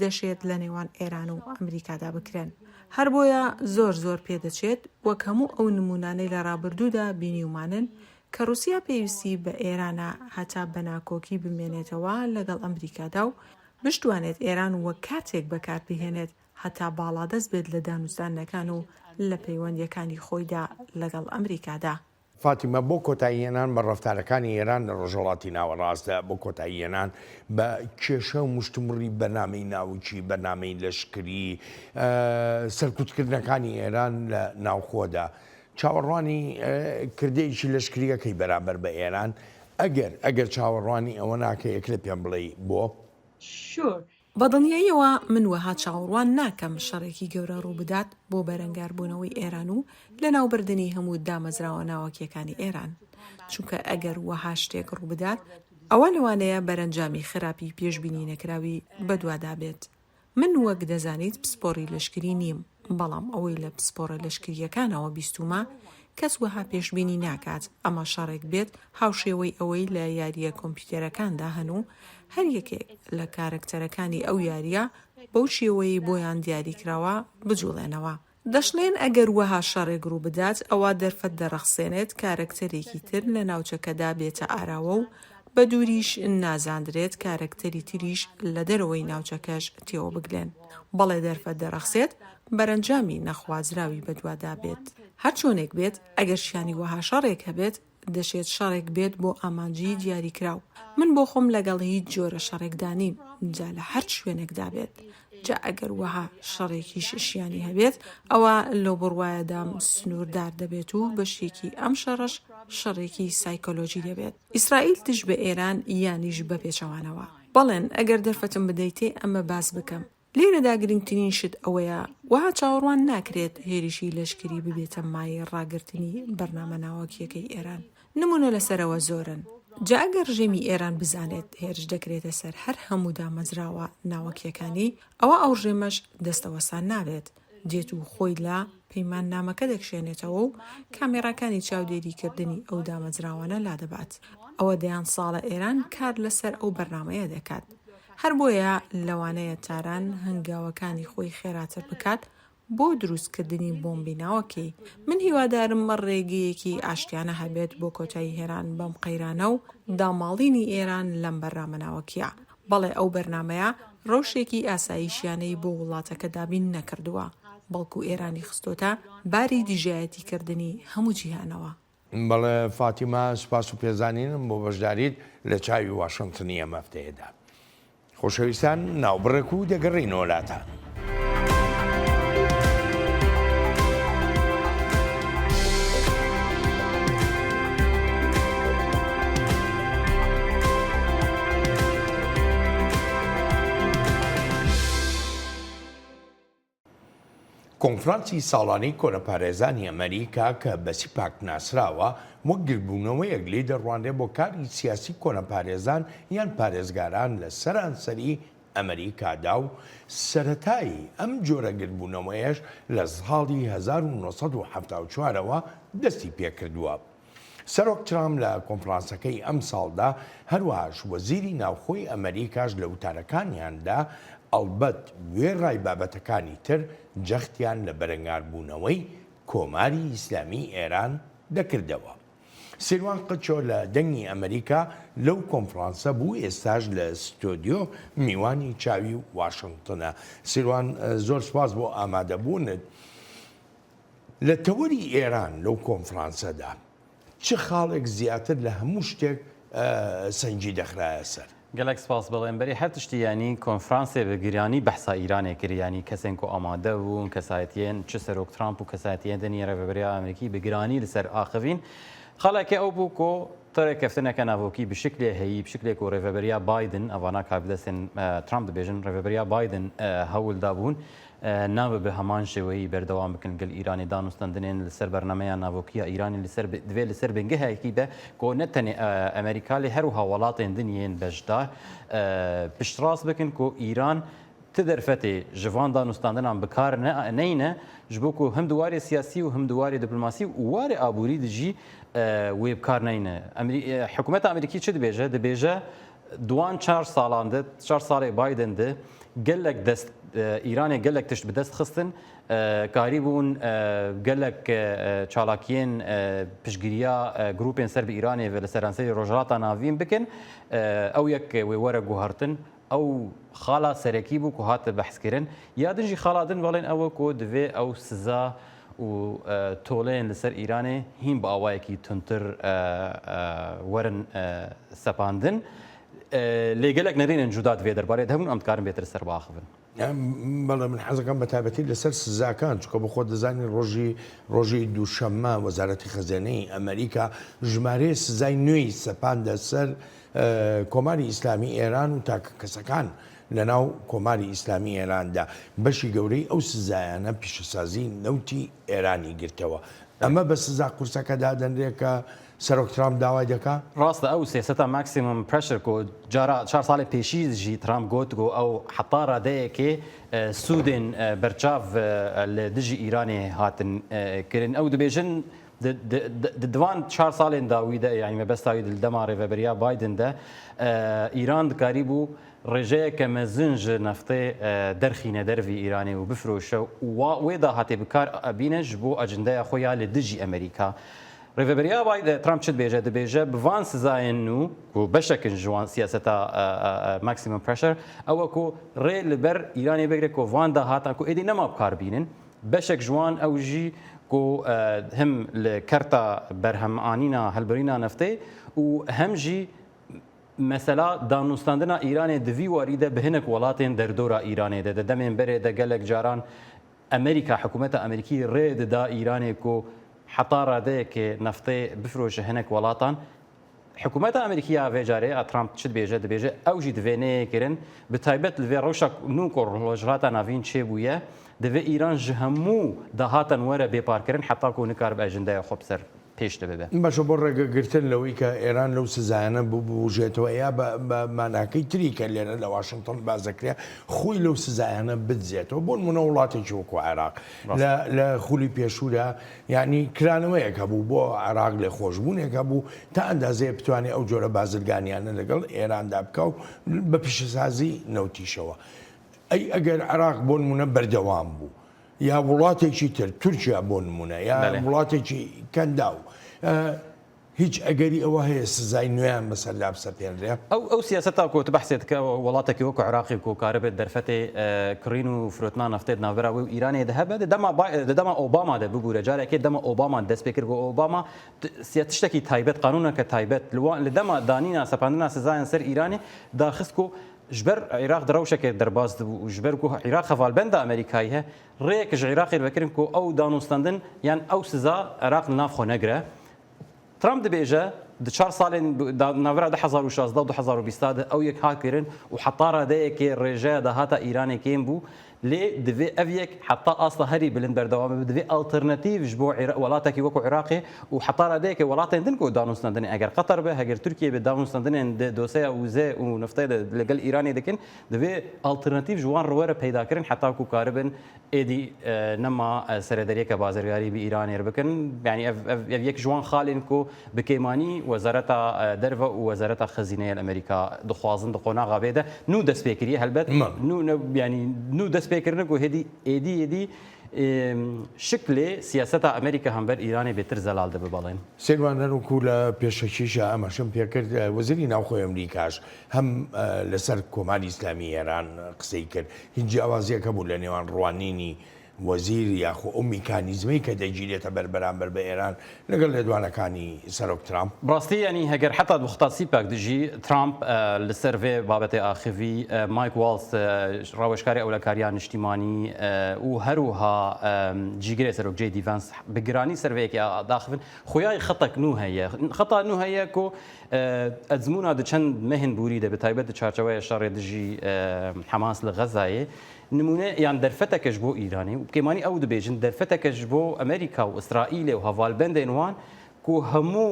دەشێت لە نێوان ئێران و ئەمریکادا بکرێن. هەر بۆیە زۆر زۆر پێدەچێت وەک هەموو ئەو نموونانەی لە ڕابردوودا بینیومانن کە ڕوسیا پێویستی بە ئێرانە هەتا بە ناکۆکی بمێنێتەوە لەگەڵ ئەمریکادا و بشتوانێت ئێران وەک کارتێک بەکاربهێنێت هەتا باڵادەست بێت لە دانوستاندنەکان و لە پەیوەندییەکانی خۆیدا لەگەڵ ئەمریکادا. فاتیمە، بۆ کۆتاییهێنان بە ڕەفتارەکانی ئێران لە ڕۆژهەڵاتی ناوەڕاستدا، بۆ کۆتاییهێنان بە کێشە و مشتومڕی بەرنامەی ناوکی، بەرنامەی لەشکری، سەرکوتکردنەکانی ئێران لە ناوخۆدا، چاوەڕوانی کردەیەکی لەشکرییەکەی بەرامبەر بە ئێران، ئەگەر ئەگەر چاوەڕوانی ئەوە ناکەی ئەکرێ پێم بڵێی بۆ؟ Sure. بە دڵنیاییەوە من وەها چاوەڕوان ناکەم شەڕێکی گەورە ڕووبدات بۆ بەرەنگاربوونەوەی ئێران و لەناوبردنی هەموو دامەزراوە ناوەکییەکانی ئێران، چونکە ئەگەر وەها شتێک ڕووبدات ئەوا لەوانەیە بەرەنجامی خراپی پێشبینینەکراوی بەدوادا بێت. من وەک دەزانیت پسپۆڕی لەشکری نیم، بەڵام ئەوەی لە پسپۆڕە لەشکرییەکانەوە بیستوومە، کەس وەها پێشبینی ناکات ئەمە شەڕێک بێت هاوشێوەی ئەوەی لە یارییە کۆمپیوتەرەکاندا هەن و هەر یەکێک لە کارەکتەرەکانی ئەو یارییە بەو شێوەیەی بۆیان دیاریکراوە بجوڵێنەوە. دەشڵێن ئەگەر وەها شەڕێک ڕووبدات ئەوا دەرفەت دەڕەخسێنێت کارەکتەرێکی تر لە ناوچەکەدا بێتە ئاراوە و بە دووریش نازاندرێت کارەکتەری تریش لە دەرەوەی ناوچەکەش تێوەبگلێن. بەڵێ دەرفەت دەڕەخسێت بەرەنجامی نەخوازراوی بەدوادا بێت. هەرچۆنێک بێت ئەگەر شیانی وەها شەڕێک هەبێت دەشێت شەڕێک بێت بۆ ئامانجی دیاریکراو. من بۆ خۆم لەگەڵ هیچ جۆرە شەڕێکدا نیم، جا لە هەرچ شوێنێکدا بێت. جا ئەگەر وەها شەڕێکیش شیانی هەبێت، ئەوا لەو بڕوایەدام سنووردار دەبێت و بەشێکی ئەم شەڕەش شەڕێکی سایکۆلۆژی دەبێت. ئیسرائیل دژ بە ئێران یانیش بە پێچەوانەوە. بەڵێن، ئەگەر دەرفەتم بدەیتێ ئەمە باس بکەم. لێرەدا گرنگترین شت ئەوەیە وەها چاوەڕوان ناکرێت هێرشی لەشکری ببێتە مایەی ڕاگرتنی بەرنامە ناوەکییەکەی ئێران. نموونە لەسەرەوە زۆرن. جا ئەگەر ڕژێمی ئێران بزانێت هێرش دەکرێتە سەر هەر هەموو دامەزراوە ناوەکییەکانی، ئەوا ئەو ڕژێمەش دەستەوەستان نابێت، دێت و خۆی لە پەیماننامەکە دەکشێنێتەوە و کامێراکانی چاودێریکردنی ئەو دامەزراوانە لادەبات. ئەوە دەیان ساڵە ئێران کار لەسەر ئەو بەرنامەیە دەکات. هەر بۆیە لەوانەیە تاران هەنگاوەکانی خۆی خێراتر بکات بۆ دروستکردنی بۆمبی ناوەکی. من هیوادارم ڕێگەیەکی ئاشتیانە هەبێت بۆ کۆتایی هێنان بەم قەیرانە و داماڵینی ئێران لەم بەرنامە ناوەکییە. بەڵێ ئەو بەرنامەیە ڕەوشێکی ئاسایشیانەی بۆ وڵاتەکە دابین نەکردووە، بەڵکو ئێرانی خستۆتە باری دژایەتیکردنی هەموو جیهانەوە. بەڵێ فاتیمە، سوپاس و پێزانینم بۆ بەشداریت لە چاوی واشنتنی ئەم هەفتەیەدا. خۆشەویستان ناوبڕێک و دەگەڕێینەوە لاتان. کۆنفرانسی ساڵانەی کۆنەپارێزانی ئەمەریکا کە بە سیپاک ناسراوە، وەک گردبوونەوەیەک لێی دەڕوانرێت بۆ کاری سیاسی کۆنەپارێزان یان پارێزگاران لە سەرانسەری ئەمەریکادا و سەرەتای ئەم جۆرە گردبوونەوەیەش لە ساڵی 1974 ەوە دەستی پێکردووە. سەرۆک ترامپ لە کۆنفرانسەکەی ئەمساڵدا، هەروەهاش وەزیری ناوخۆی ئەمەریکاش لە وتارەکانیاندا، ئەڵبەت وێڕای بابەتەکانی تر، جەختیان لە بەرەنگاربوونەوەی کۆماری ئیسلامیی ئێران دەکردەوە. سیروان قچۆ لە دەنگی ئەمەریکا لەو کۆنفرانسە بوو، ئێستاش لە ستۆدیۆ میوانی چاوی واشنتنە. سیروان زۆر سوپاس بۆ ئامادەبوونت. لە تەوەری ئێران لەو کۆنفرانسەدا چ خاڵێک زیاتر لە هەموو شتێک سەنگی دەخرایە سەر؟ گەلەک سپاس بەڵێن بەری هەر تشتی یانی کۆنفرانسێ بە گرانی بەحسا ئیرانێ کر یانی کەسێن کو ئامادە بوون کەسایەتیێن چ سەرۆک ترامپ و کەسایەتیێن دنی رێڤەبەریا ئەمریکی بە گرانی لە سەر ئاخڤین خاڵێکێ ئەو بوو کو رێکەفتنەکە ناڤۆکی بە شکلێ هەیی بە شکلێ کو رێڤەبەریا بایدن ئەڤانا کاربدەستێن ترامپ دبێژن رێڤەبەریا بایدن هەول دابوون نابێ بە هەمان شێوەیی بەردەوام بکن گەل ئیرانێ دانوستەندنێن li ser bernameya navokî ya Îranê li ser divê li ser bingehekî be ku ne tenê Amerîka lê herwiha welatên din yên beşdar piştrast bikin ku Îran ti derfetê ji van danûstandinan bi kar neyne ji bo ku him di warê siyasî û him di warê diplomasî û warê aborî de jî wê bi kar neyne. Hikûmeta Amerîkî çi dibêje? Dibêje Di wan çar salan de, çar salê Biden de gelek dest Îranê gelek tişt bi dest xistin, karîbûn gelek çalakiyên piştgiriya grûpên ser bi Îranê ve li seranserî Rojhilata Navîn bikin. Ew yek wê were guhertin. Ew xala serekî bû ku hate behskirin. Ya din jî xala din welên ew e ku divê ew siza û toleyên li ser Îranê hîn bi awayekî tundtir werin sepandin. Lê gelek nerînên cuda di vê derbarê de hebûn em dikarin bêtir li ser biaxivin. بەڵێ من حەزەکەم بە تایبەتی لەسەر سزاکان چونکە بۆ خۆت دەزانی ڕۆژی ڕۆژی دووشەممە وەزارەتی خەزێنەی ئەمریکا ژمارەیە سزای نوێی سەپاندە سەر کۆماری ئیسلامی ئێران و تاکە کەسەکان لەناو کۆماری ئیسلامی ئێراندا بەشی گەورەی ئەو سزایانە پیشەسازی نەوتی ئێرانی گرتەوە. ئەمە بە سزا قورسەکە دادەنرێت کە سەرۆک ترامپ داوای دەکا؟ ڕاستە ئەو سیاسەتا maximum pressure کو جارا چار ساڵێ پێشی ژی ترامپ گۆت کو ئەو حەتا رادەیەکێ سوودێن بەرچاڤ لە دژی ئیرانێ هاتن کرن ئەو دبێژن Di van çar salên dawî de yanî mebesta wî di dema rêveberiya Biden de Îran dikarîbû rêjeyeke mezin ji neftê derxîne dervî Îranê û bifiroşe û wê dahatê bi kar bîne ji bo acendeya xwe ya li dijî Amerîka. Rêveberiya Biden Trump çi dibêje? Dibêje bi van sizayên nû ku beşek in ji wan siyaseta maximum pressure ew e ku rê li ber Îranê bigire ku van dahatan ku êdî nema bi kar bînin Beşek ji wan ew jî ku him li kerta berhemanîna hilbirîna neftê û hem jî mesela danûstandina Îranê di vî warî de bi hinek welatên derdora Îranê de di demên berê de gelek caran Amerîka, hikûmeta Amerîkî rê dida Îranê ku heta radeyekê neftê bifiroşe hinek welatan. حکوومەتە ئەمریکی یا ڤێ جارێ ئا ترامپ چ دبێژە دبێژە ئەو ژی دڤێ نەیێ کرن bi taybet li vê rewşa nû ku Rojhilata Navîn çêbûye divê Îran ji hemû dahatan were bêparkirin heta ku nikaribe ejendeya xwe bi ser pêş de bibe. باشە بۆ ڕێگەگرتن لەوەی کە ئێران لەو سزایانە ببوژێتەوە یا بە ماناکەی تری کە لێرە لە واشنتۆن باس دەکرێ خۆی لەو سزایانە بدزێتەوە بۆ نمونە وڵاتێکی وەکو عێراق لە خولی پێشوودا یانی کرانەوەیەک هەبوو بۆ عێراق لێخۆشبوونێک هەبوو تا ئەندازەیە بتوانێت ئەو جۆرە بازرگانیانە لەگەڵ ئێراندا بکا و بە پیشەسازی نەوتیشەوە. ئەی ئەگەر عێراق بۆ نمونە بەردەوام بوو یا وڵاتێکی تر تورکیا بۆ نمونە یا وڵاتێکی کەنداو هیچ ئەگەری ئەوە هەیە سزای نوێیان بەسەردا بسەپێنرێ؟ ئەو ئەو سیاسەتا کو تو بەحسێ دکە وڵاتەکی وەکو عراقی کو کاربێت دەرفەتێ کڕین و فرۆتنا نەفتێ ناڤبەرا وێ و ئیرانێ دە هەبێ دە دەما دە دەما ئۆباما دە ببورە جارێکێ دەما ئۆباما دەست پێ کرد ئۆباما سیا تشتەکی تایبەت قانونەکە تایبەت لە لە دەما دانینا سەپاندنا سزایان سەر ئیرانێ داخست کو ji ber Iraq di rewşeke derbas dibû û ji ber ku Iraq hevalbenda Amerîkayê he rêyek ji Iraqê vekirin ku ew danûstandin yan ew siza Iraq li nav xwe negire. Trump dibêje, di çar salên navbera 2016 û 2020 de ew yek hat kirin û heta radeyekê rêjeya dahata Îranê kêm bû, lê divê ev yek heta asta herî bilind berdewam bibe, divê alternatîv ji bo welatekî wekû Iraqê û heta radeyekê welatên din ku danûstandinê eger Qeter be, heger Tirkiye be danûstandinên di doseya wze û niftê de li gel Îranê dikin, divê alternatîv ji wan re were peydakirin heta ku karibin Êdî nema serederiyeke bazirgarî bi Îranê re bikin. Yanî ev ev yek ji wan xalên ku bi kêmanî Wezareta Derve û Wezareta Xezîneyê li Amerîka dixwazin di qonaxa vê de nû dest pê kiriye helbet nû ne yanî nû dest pê kirine ku hêdî êdî êdî şiklê siyaseta Amerîka hember Îranê bêtir zelal dibe belên. Sêrwan her wekû li pêşekî jî amaşem pê kir Wezîrî Navxweyê Amerîkaş هەم لەسەر کۆماری ئیسلامی ئێران قسەی کرد، هیچ جیاوازیەک هەبوو لە نێوان ڕوانینی وەزیر یاخۆ ئەو میکانیزمەی کە دەگیرێتە بەر بەرامبەر بە ئێران لەگەڵ لێدوانەکانی سەرۆک ترامپ؟ بڕاستی یانی هەگەر حەتا دوختا سیپاک دژی ترامپ لەسەر ڤێ بابەتێ ئاخڤی مایک واڵس ڕاوێژکاری ئەولەکاریا نیشتیمانی و هەروها جیگرێ سەرۆک جەی دی ڤانس بە گرانی سەر ڤێ یەکێ داخڤن خویای خەتەک نوو هەیە خەتا نوو هەیە کو ئەزموونا di çend mehên borî de bi taybet di çarçoveya şerê dijî Hemas li Xezayê nimûne yan derfeteke ji bo Îranê û bi kêmanî ew dibêjin derfeteke ji bo Amerîka û Îsraîlê û hevalbendên wan ku hemû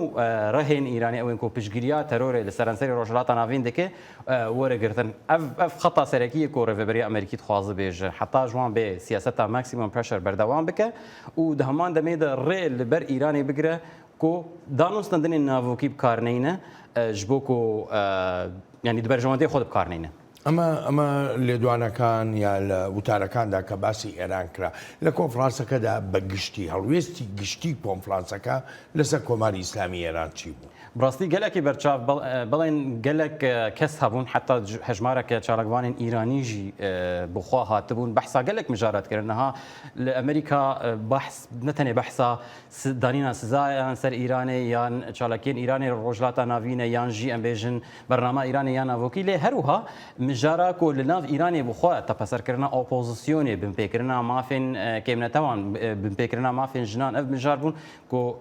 rehên Îranê ew ên ku piştgiriya terorê li seranserê Rojhilata Navîn dike were girtin. Ev ev xeta serekî ye ku rêveberiya Amerîkî dixwaze bêje heta ji wan bê siyaseta maximum pressure berdewam bike û di heman demê de rê li ber Îranê bigire Ku danûstandinên navokî bi kar neyne ji bo ku yanî di berjewendiyê xwe de bi kar neyne. ئەمە ئەمە لێدوانەکان یا لە وتارەکاندا کە باسی ئێران کرا لە کۆنفرانسەکەدا بە گشتی هەڵوێستی گشتی کۆنفرانسەکە لەسەر کۆماری ئیسلامی ئێران چی بوو؟ بڕاستی گەلەکی بەرچاو بەڵێن گەلەک کەس هەبوون حەتا هەژمارەکە چالاکوانên ئیرانی ژی بخوا هاتبوون بەحسا گەلەک مژارە دکرن نها لە ئەمریکا بەحس نەتەنێ بەحسا دانینا سزایان سەر ئیرانێ یان چالاکیێن ئیرانێ li Rojhilata Navîn e yan jî em bêjin bernama Îranê ya navokî lê her wiha mijara ku li nav Îranê bi xwe tepeserkirina opozisyonê, binpêkirina mafên kêmnetewan, binpêkirina mafên jinan ev mijar bûn ku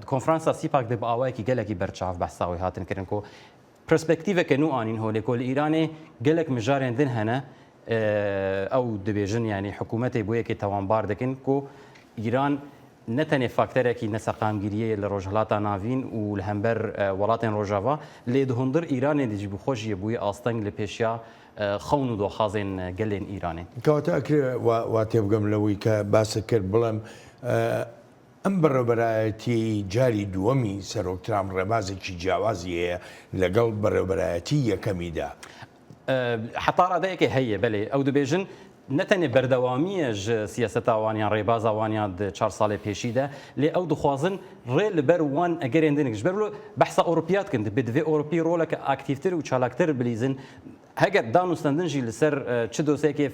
di konferansa CPAC de bi awayekî gelekî berçav behsa wê hatin kirin ku Perspektîveke nû anîn holê ku li Îranê gelek mijarên din hene ew dibêjin yanî hikûmetê bo yekê tawanbar dikin ku Îran ne tenê fakterekî neseqamgîriyê li Rojhilata Navîn û li hember welatên Rojava lê di hundir Îranê de jî bi xwe jî bûye asteng li pêşiya xewn û doxazên gelên Îranê. Kewate ekrê wa têbigem lewî ke basit kir bilem ئەم بەڕێوەبەرایەتییەی جاری دووەمی سەرۆک ترامپ ڕێبازێکی جیاوازی هەیە لەگەڵ بەڕێوەبەرایەتیی یەکەمیدا. حەتا ڕادەیەکێ هەیە بەلێ ئەو دبێژن نە تەنێ بەردەوامییە ژ سیاسەتا وان یان ڕێبازا وان یا د چار ساڵێ پێشی دە لێ ئەو دخوازن ڕێ li ber wan egerên din ji ber wilo behsa Ewropiya dikin dibê divê Ewropî roleke aktîvtir û çalaktir bilîzin Heger danûstandin jî li ser çi dosyeyekê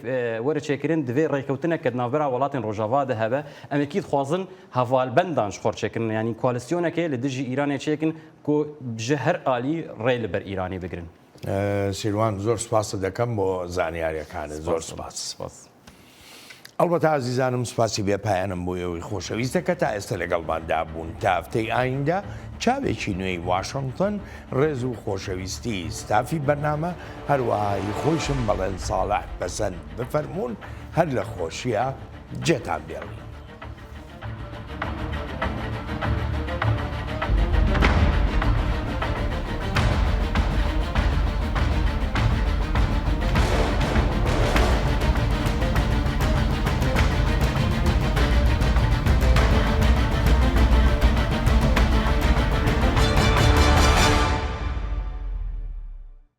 were çêkirin, divê rêkewtineke di navbera welatên Rojava de hebe. Em ê kî dixwazin hevalbendan ji xwe re çêkirin, yanî koalîsyonekê li dijî Îranê çêkin ku ji her alî rê li ber Îranê bigirin. Sîrwan zor spasت دەکەم بۆ زانیاریەکانت زۆر سپاس. Spas. ئەڵبەتە ئازیزانم سوپاسی بێ پایانم بۆ ئێوەی خۆشەویستە کە تا ئێستا لەگەڵماندا بوون تا هەفتەی ئایندە چاوێکی نوێی واشنگتن ڕێز و خۆشەویستی ستافی بەرنامە هەروەها هی خۆیشم بەڵێن ساڵح پەسەند بفەرموون هەر لە خۆشییا جێتان بێڵین.